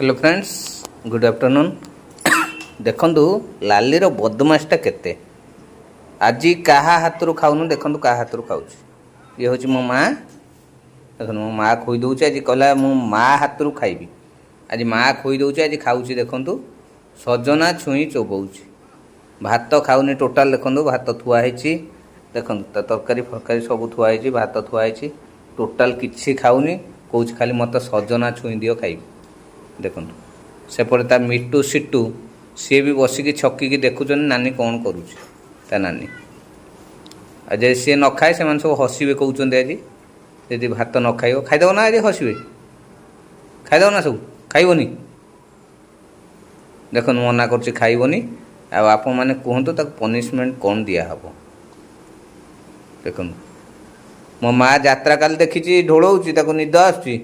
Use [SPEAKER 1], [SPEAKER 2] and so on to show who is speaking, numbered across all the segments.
[SPEAKER 1] Hello friends, good afternoon. ଦେଖନ୍ତୁ ଲାଲିର ବଦମାସଟା କେତେ। ଆଜି କାହା ହାତରୁ ଖାଉନୁ, ଦେଖନ୍ତୁ କାହା ହାତରୁ ଖାଉଛି। ଇଏ ହେଉଛି ମୋ ମା। ଦେଖନ୍ତୁ, ମୋ ମା ଖୋଇ ଦେଉଛି। ଆଜି କହିଲା ମୁଁ ମା ହାତରୁ ଖାଇବି। ଆଜି ମା ଖୋଇ ଦେଉଛି, ଆଜି ଖାଉଛି। ଦେଖନ୍ତୁ, ସଜନା ଛୁଇଁ ଚୋବଉଛି, ଭାତ ଖାଉନି ଟୋଟାଲ୍। ଦେଖନ୍ତୁ, ଭାତ ଥୁଆ ହେଇଛି। ଦେଖନ୍ତୁ, ତା ତରକାରୀ ଫରକାରୀ ସବୁ ଥୁଆ ହେଇଛି, ଭାତ ଥୁଆ ହେଇଛି, ଟୋଟାଲ୍ କିଛି ଖାଉନି। କହୁଛି ଖାଲି ମୋତେ ସଜନା ଛୁଇଁ ଦିଅ, ଖାଇବି। ଦେଖନ୍ତୁ, ସେପଟେ ତା ମିଟୁ ସିଟୁ ସିଏ ବି ବସିକି ଛକିକି ଦେଖୁଛନ୍ତି ନାନୀ କ'ଣ କରୁଛି ତା ନାନୀ। ଆଉ ଯଦି ସିଏ ନ ଖାଏ, ସେମାନେ ସବୁ ହସିବେ କହୁଛନ୍ତି। ଆଜି ଯଦି ଭାତ ନ ଖାଇବ, ଖାଇଦେବ ନା, ଆଜି ହସିବେ। ଖାଇଦେବ ନା ସବୁ, ଖାଇବନି। ଦେଖନ୍ତୁ, ମନା କରୁଛି ଖାଇବନି। ଆଉ ଆପଣମାନେ କୁହନ୍ତୁ ତାକୁ ପନିସମେଣ୍ଟ କ'ଣ ଦିଆହେବ। ଦେଖନ୍ତୁ, ମୋ ମା ଯାତ୍ରା କାଲି ଦେଖିଛି, ଢୋଳଉଛି, ତାକୁ ନିଦ ଆସୁଛି।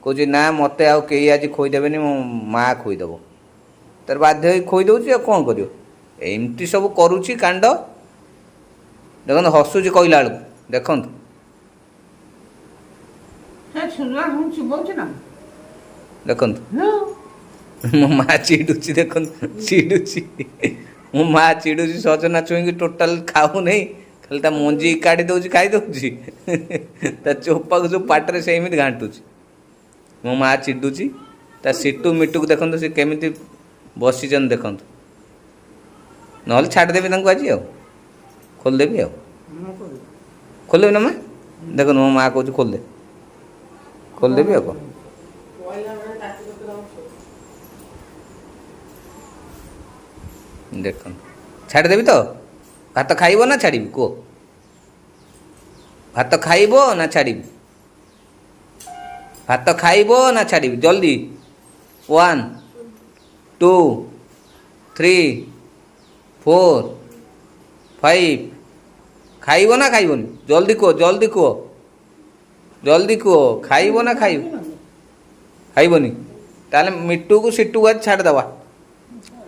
[SPEAKER 1] କହୁଛି ନା ମୋତେ ଆଉ କେହି ଆଜି ଖୋଇଦେବେନି, ମୋ ମା ଖୋଇଦେବ। ତାର ବାଧ୍ୟ ହେଇ ଖୋଇ ଦେଉଛି, ଆଉ କ'ଣ କରିବ? ଏମିତି ସବୁ କରୁଛି କାଣ୍ଡ। ଦେଖନ୍ତୁ, ହସୁଛି କହିଲା ବେଳକୁ। ଦେଖନ୍ତୁ।
[SPEAKER 2] ସେ ସୁଜନା ଛୁଇଁ ଚିବଉଛି ନା?
[SPEAKER 1] ଦେଖନ୍ତୁ।
[SPEAKER 2] ହଁ।
[SPEAKER 1] ମୋ ମା ଚିଡୁଛି, ଦେଖନ୍ତୁ, ଚିଡୁଛି। ମୋ ମା ଚିଡୁଛି, ସଜନା ଛୁଇଁକି ଟୋଟାଲ ଖାଉନେଇ, ଖାଲି ତା ମଞ୍ଜି କାଢ଼ି ଦେଉଛି, ଖାଇ ଦେଉଛି। ତା ଚୋପାକୁ ସବୁ ପାଟିରେ ସେମିତି ଘାଣ୍ଟୁଛି। ମୋ ମା ଚିଡୁଛି। ତା ସିଟୁ ମିଟୁକୁ ଦେଖନ୍ତୁ, ସେ କେମିତି ବସିଛନ୍ତି ଦେଖନ୍ତୁ। ନହେଲେ ଛାଡ଼ିଦେବି ତାଙ୍କୁ ଆଜି, ଆଉ ଖୋଲିଦେବି ଆଉ।
[SPEAKER 2] ମୁଁ କରିବି।
[SPEAKER 1] ଖୋଲିଦେବି ନା ମା? ଦେଖନ୍ତୁ, ମୋ ମା କହୁଛି ଖୋଲିଦେ। ଖୋଲିଦେବି ଆଉ କ'ଣ।
[SPEAKER 2] ପଇଲା ବେଳେ କାଟି କୁଟି
[SPEAKER 1] ଦେଖନ୍ତୁ, ଛାଡ଼ିଦେବି ତ? ଭାତ ଖାଇବ ନା ଛାଡ଼ିବି କୁହ? ଭାତ ଖାଇବ ନା ଛାଡ଼ିବି? ଭାତ ଖାଇବ ନା ଛାଡ଼ିବି? ଜଲ୍ଦି, 1, 2, 3, 4, 5। ଖାଇବ ନା ଖାଇବନି? ଜଲ୍ଦି କୁହ, ଜଲ୍ଦି କୁହ, ଜଲ୍ଦି କୁହ। ଖାଇବ ନା ଖାଇବ? ଖାଇବନି? ତାହେଲେ ମିଟୁକୁ ସିଟୁକୁ ଆଜି ଛାଡ଼ିଦେବା।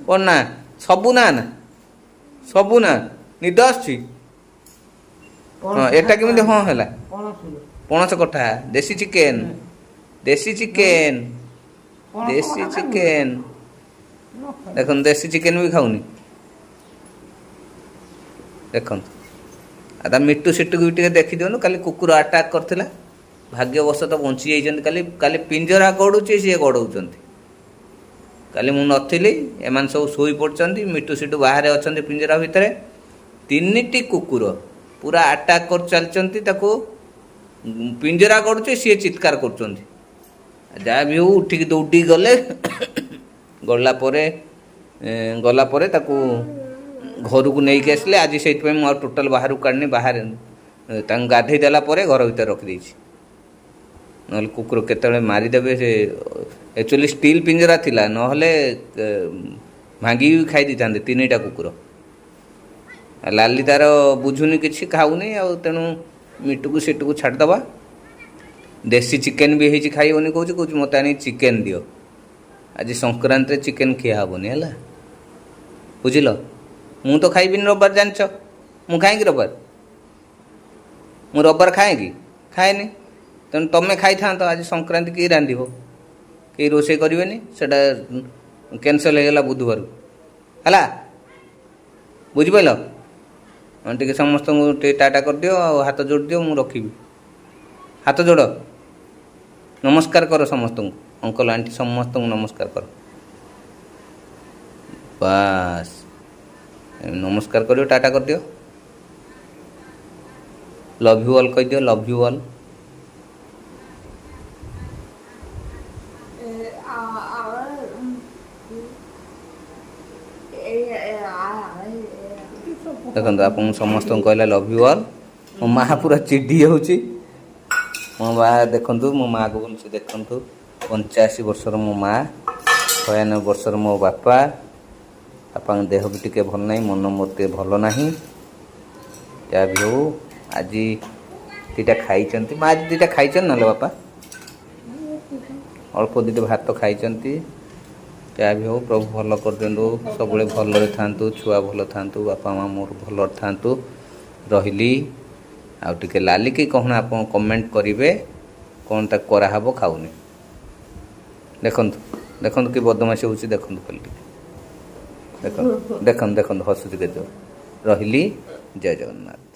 [SPEAKER 1] କ'ଣ ନା ସବୁ ନା ନା ସବୁ ନା। ନିଦ ଆସୁଛି। ହଁ, ଏଟା କେମିତି ହଁ ହେଲା?
[SPEAKER 2] ପଣସ।
[SPEAKER 1] ପଣସ କଠା, ଦେଶୀ ଚିକେନ, ଦେଶୀ ଚିକେନ, ଦେଶୀ ଚିକେନ। ଦେଖନ୍ତୁ, ଦେଶୀ ଚିକେନ ବି ଖାଉନି। ଦେଖନ୍ତୁ, ଆଉ ତା ମିଟୁ ସିଟୁକୁ ବି ଟିକେ ଦେଖିଦିଅନ୍ତୁ। କାଲି କୁକୁର ଆଟାକ୍ କରିଥିଲା, ଭାଗ୍ୟବଶତଃ ବଞ୍ଚି ଯାଇଛନ୍ତି। କାଲି କାଲି ପିଞ୍ଜରା ଗଡ଼ୁଛି, ସିଏ ଗଡ଼ଉଛନ୍ତି। କାଲି ମୁଁ ନଥିଲି, ଏମାନେ ସବୁ ଶୋଇ ପଡ଼ିଛନ୍ତି। ମିଟୁ ସିଟୁ ବାହାରେ ଅଛନ୍ତି ପିଞ୍ଜରା ଭିତରେ। ତିନିଟି କୁକୁର ପୁରା ଆଟାକ୍ କରି ଚାଲିଛନ୍ତି ତାକୁ। ପିଞ୍ଜରା ଗଡ଼ୁଛି, ସିଏ ଚିତ୍କାର କରୁଛନ୍ତି। ଯାହା ବି ହଉ, ଉଠିକି ଦୌଡ଼ିକି ଗଲେ। ଗଲା ପରେ ଗଲା ପରେ ତାକୁ ଘରକୁ ନେଇକି ଆସିଲେ। ଆଜି ସେଇଥିପାଇଁ ମୁଁ ଆଉ ଟୋଟାଲ୍ ବାହାରକୁ କାଢ଼ିନି। ବାହାରେ ତାଙ୍କୁ ଗାଧେଇ ଦେଲା ପରେ ଘର ଭିତରେ ରଖିଦେଇଛି। ନହେଲେ କୁକୁର କେତେବେଳେ ମାରିଦେବେ। ସେ ଆକ୍ଚୁଆଲି ଷ୍ଟିଲ୍ ପିଞ୍ଜରା ଥିଲା, ନହେଲେ ଭାଙ୍ଗିକି ବି ଖାଇ ଦେଇଥାନ୍ତେ ତିନିଟା କୁକୁର। ଆଉ ଲାଲି ତାର ବୁଝୁନି କିଛି, ଖାଉନି ଆଉ। ତେଣୁ ମିଟୁକୁ ସିଟୁକୁ ଛାଡ଼ିଦେବା। ଦେଶୀ ଚିକେନ ବି ହେଇଛି, ଖାଇବନି କହୁଛି। କହୁଛି ମୋତେ ଆଣି ଚିକେନ ଦିଅ। ଆଜି ସଂକ୍ରାନ୍ତିରେ ଚିକେନ ଖିଆ ହେବନି, ହେଲା? ବୁଝିଲ? ମୁଁ ତ ଖାଇବିନି ରବିବାର, ଜାଣିଛ। ମୁଁ ଖାଏକି ରବିବାର? ମୁଁ ରବିବାର ଖାଏ କି? ଖାଏନି। ତେଣୁ ତମେ ଖାଇଥାନ୍ତ। ଆଜି ସଂକ୍ରାନ୍ତି, କିଏ ରାନ୍ଧିବ? କେହି ରୋଷେଇ କରିବେନି। ସେଇଟା କ୍ୟାନସଲ୍ ହେଇଗଲା ବୁଧବାର, ହେଲା? ବୁଝିପାରିଲ? ହଁ, ଟିକେ ସମସ୍ତଙ୍କୁ ଟିକେ ଟାଟା କରିଦିଅ ଆଉ ହାତ ଯୋଡ଼ି ଦିଅ, ମୁଁ ରଖିବି। ହାତ ଯୋଡ଼, ନମସ୍କାର କର ସମସ୍ତଙ୍କୁ। ଅଙ୍କଲ, ଆଣ୍ଟି ସମସ୍ତଙ୍କୁ ନମସ୍କାର କର। ବାସ୍, ନମସ୍କାର କରିବ, ଟାଟା କରିଦିଅ। ଲଭ୍ you all କହିଦିଅ, love you all.
[SPEAKER 3] A A A A A
[SPEAKER 1] ଦେଖନ୍ତୁ, ଆପଣଙ୍କୁ ସମସ୍ତଙ୍କୁ କହିଲା ଲଭ୍ you all. ମୋ ମା ପୁରା ଚିଡ଼ି ଯାଉଛି। ମୋ ମା ଦେଖନ୍ତୁ, ମୋ ମାଆକୁ ଭଲସେ ଦେଖନ୍ତୁ। 85 ବର୍ଷର ମୋ ମା, 96 ବର୍ଷର ମୋ ବାପା। ବାପାଙ୍କ ଦେହ ବି ଟିକେ ଭଲ ନାହିଁ, ମନ ମୋର ଟିକେ ଭଲ ନାହିଁ। ଯାହା ବି ହଉ, ଆଜି ଦୁଇଟା ଖାଇଛନ୍ତି ମା। ଆଜି ଦୁଇଟା ଖାଇଛନ୍ତି, ନହେଲେ ବାପା ଅଳ୍ପ ଦୁଇଟା ଭାତ ଖାଇଛନ୍ତି। ଯାହା ବି ହଉ, ପ୍ରଭୁ ଭଲ କରିଦିଅନ୍ତୁ, ସବୁବେଳେ ଭଲରେ ଥାଆନ୍ତୁ, ଛୁଆ ଭଲ ଥାଆନ୍ତୁ, ବାପା ମା ମୋର ଭଲରେ ଥାଆନ୍ତୁ। ରହିଲି। ଆଉ ଟିକେ ଲାଲିକି କ'ଣ ଆପଣ କମେଣ୍ଟ କରିବେ, କ'ଣ ତାକୁ କରାହେବ? ଖାଉନି। ଦେଖନ୍ତୁ। ଦେଖନ୍ତୁ କି ବଦମାସି ହେଉଛି, ଦେଖନ୍ତୁ ଖାଲି ଟିକେ ଦେଖନ୍ତୁ, ଦେଖନ୍ତୁ, ଦେଖନ୍ତୁ, ହସୁଛି କେତେ। ରହିଲି, ଜୟ ଜଗନ୍ନାଥ।